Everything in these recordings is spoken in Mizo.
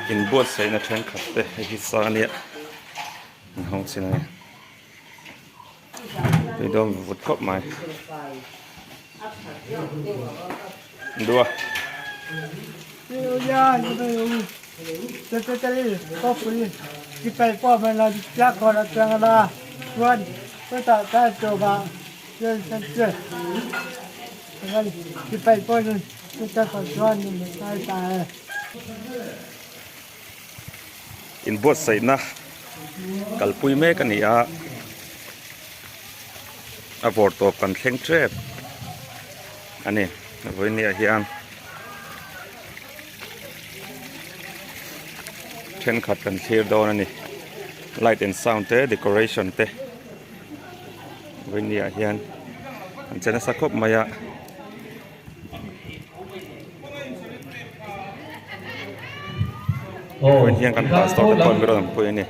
Inbuatsaihna thenkhat te hei hi sania an hawng chin a ni. Tui dawn vut khawp mai. Dua. Inbuatsaihna kalpui mek a ni a, a vawrtawp kan thleng tep a ni vawinia hian thenkhat kan thlir dawn a ni light and sound te decoration te vawinia hian an che nasa khawp mai a. Vawiin hian kan pastor te pawh an rawn awmpui a ni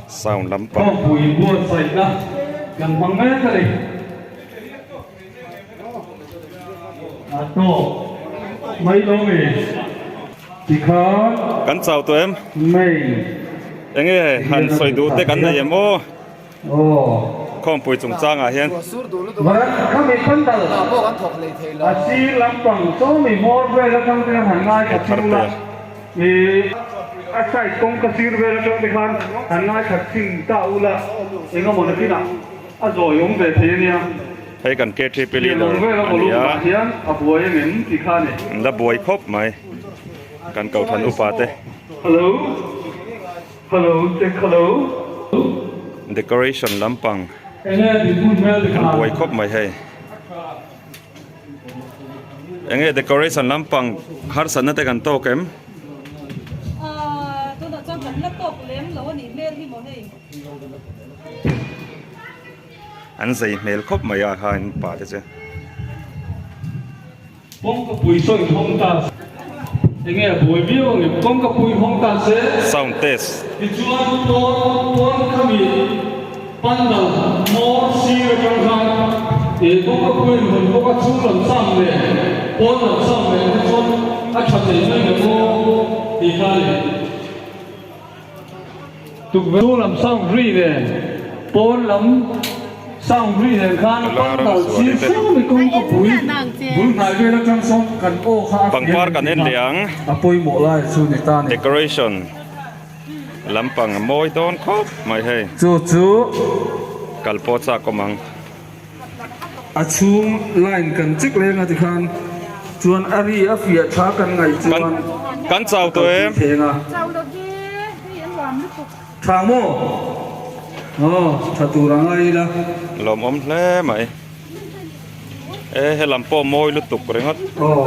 sound lampang kan chau tawh em enge han sawi duh te kan nei em aw. Khawmpui chungchangah hian. Hei kan KTP leader a ni a, an la buai khawp mai kan Kohhran upa te. Decoration lampang an buai khawp mai hei. Enge decoration lampang harsatna te kan tawk em? An zei hmel khawp mai a kha in pa te chu. Kawngkapui sawi hawng ta se. Enge a buai viau ang em? Kawngkapui hawng ta se. Sound test. Tichuan pawn pawn khami pandal hmawr sir atang khan ih kawngkapui in hawn bawk a chhung lam sam leh pawn lam sam leh te chuan a tha thei mai ngem aw tih kha a ni. Tukverh chhung lam sound ri nen pawn lam sound ri nen khan pandal sir sawmi kawngkapui bul hnai vel atang sawn kan aw kha a Pangpar kan en leh ang. A pawimawh lai chu ni ta ni. Decoration lampang a mawi dawn khawp mai hei. Chu chu. Kal pawh chak awm ang. A chhung line kan check leng a tikhan chuan a ri a fiah tha kan ngaih chuan Kan chau tawh em? Chau lo hi hei an nuam lutuk. Tha maw? Aw tha tur a ngai ila. Lawmawm hle mai. E helam pawh mawi lutuk ringawt. Aw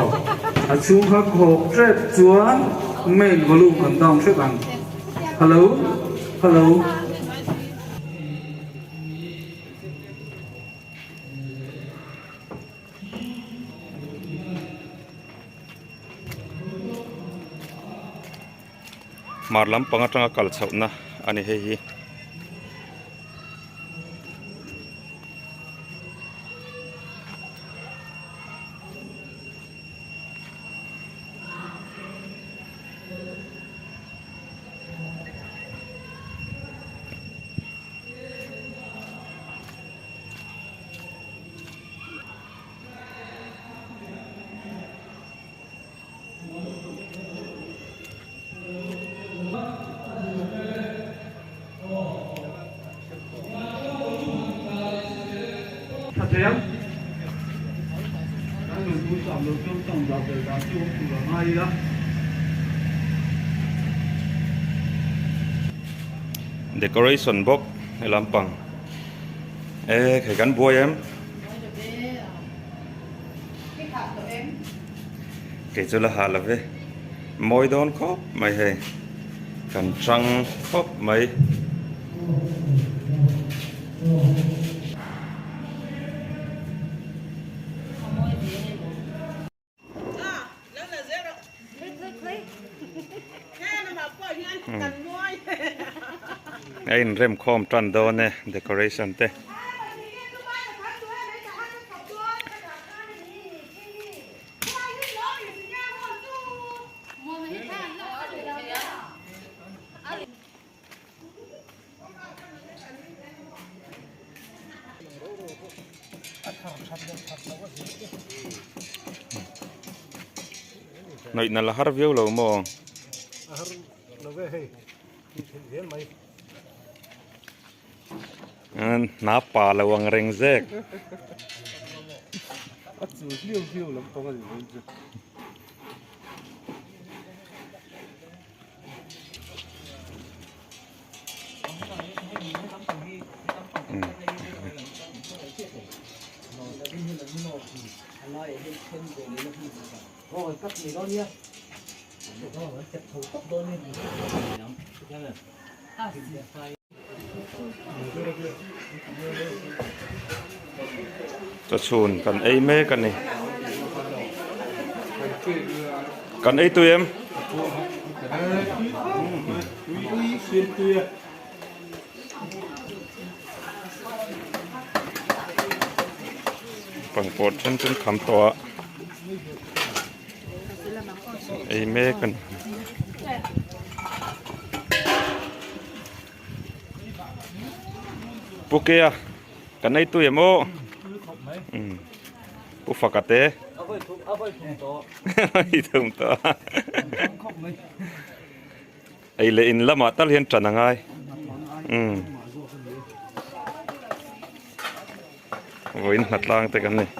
a chhung kha khawk tep chuan main volume kan down hrep ang. Hello hello. Hmar lampang atanga kal chhohna a ni hei hi. Decoration bawk he lampang e khei kan buai em kei chu la hah lo ve mawi dawn khawp mai hei kan tang khawp mai. A inrem khawm tan dawn e decoration te. Hnawih nalh a har viau lo maw? A har lo ve hei, tih theih zel mai. Hna pa lo ang reng zek. A chu hliau hliau lampang a ni mai chu. Chawchhun kan ei mek a ni. Kan ei tui em? Pangpawh then chu an kham tawh a ei mek a ni. Pu Kea kan ei tui em aw Pu Faka te a thum tawh ei leh in lamah tal hian tan a ngai umm vawiin hnatlang te kan nei.